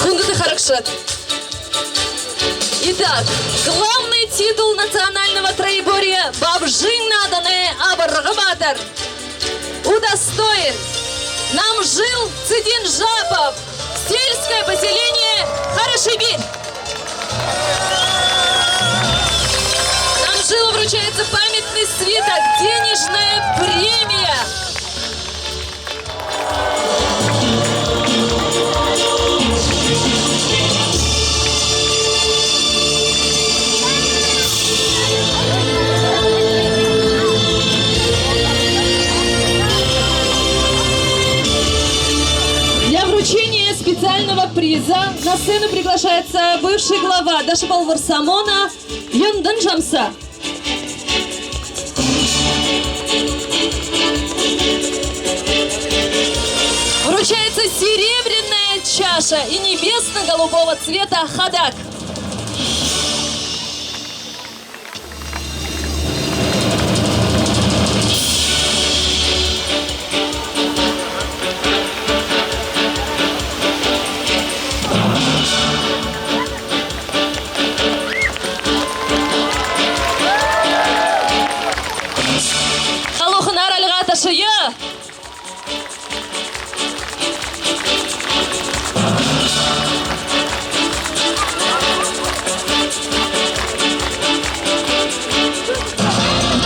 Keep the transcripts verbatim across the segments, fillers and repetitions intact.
Хүндэтэ харагшад. Итак, главный титул национального троеборья Бабжын нааданай абарга баатар удостоен Намжил Цыденжапов, сельское поселение Харашибирь. Намжилу вручается памятный свиток, денежная премия. Для вручения специального приза на сцену приглашается бывший глава Дашапал Варсамона Юндын Жамса. Вручается серебряная чаша и небесно-голубого цвета хадаг. Халууханаар альгаа ташая.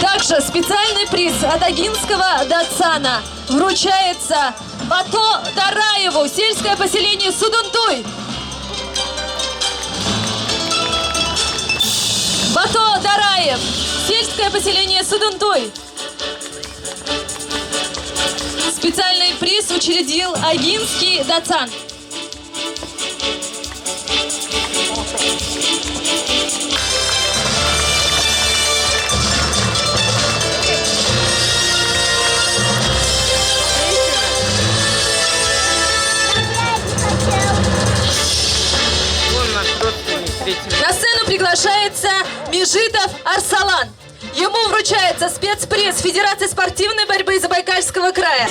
Также специальный приз от Агинского дацана вручается Бато Дараеву, сельское поселение Судунтуй. Бато Дараев, сельское поселение Судунтуй. Специальный приз учредил Агинский дацан. На сцену приглашается Межитов Арсалан. Ему вручается спецприз Федерации спортивной борьбы Забайкальского края.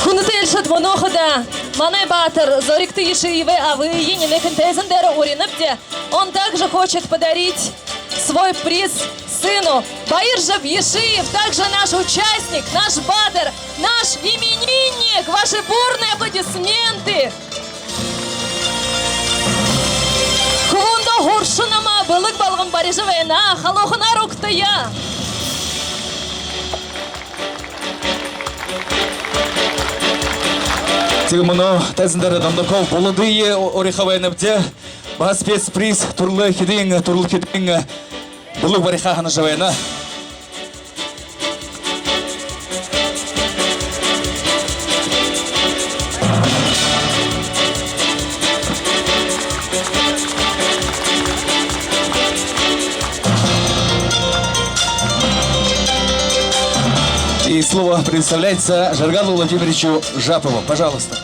Хүндэтэ айлшад, мүнөө хадаа манай баатар Зоригто Ешиевэй абые нэнэхэн тайзан дээрэ уринабди. Он также хочет подарить свой приз сыну. Баиржаб Ешиев, также наш участник, наш баатар, наш именинник. Ваши бурные аплодисменты. Хүбүүндээ һуршан намаа бэлэг болгон барижа байна. Халууханаар угтая. Тиигээд мүнөө тайзан дээрэ Дондоков Буландые уряха байнабди. Баһа спецприз түрэлхидэнь, түрэлхидэнь бэлэг бариха һанажа байна. И слово предоставляется Жаргалу Владимировичу Жапову. Пожалуйста.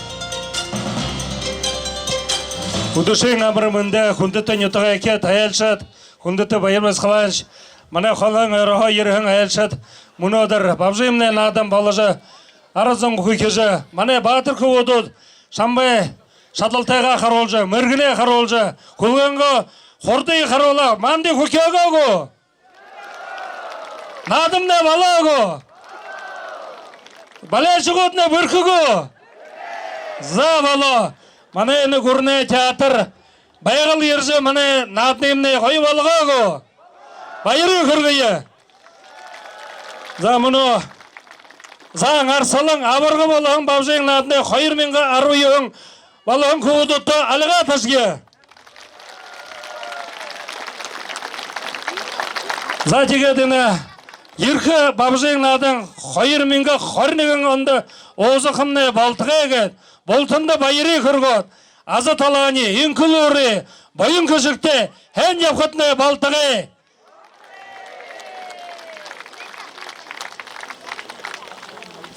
Үдэшын амар мэндэ, хүндэтэ нютагайхид, айлшад, хүндэтэ Баир Баясхаланович, манай холын ойроһоо ерэһэн айлшад, мүнөөдэр Бабжымнай наадан боложо, арад зон хүхижэ, манай баатар хүбүүдүүд шамбай шадалтайгаа харуулжа, мэргэнээ харуулжа, хүлгөөндөө хурдые харуулаа, манда хүхеэгээ гү? Наадамнай болоо гү? Болельшогууднай бэрхэ гү? За, болоо. Манай энэ гүрэнэй театр Байгал ерэжэ, манай нааданаймнай гоё болгоо гү? Баярые хүргэе. За, мүнөө заа, Арсалан, абарга болоһон Бабжын нааданай хоёр мянга арбан юһэн болоһон хүбүүдтэ альгаа ташая. За, тиигээд энэ ерэхэ Бабжын наадан хоёр мянга хорин нэгэн ондо уулзахамнай болтогой гээд, бултанда баярые хүргөөд, аза талаанай, энхэ элүүрэй, буян хэшэгтэй һайн ябахатнай болтогой.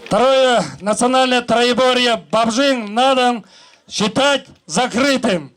Второе национальное троеборье Бабжын наадан считать закрытым.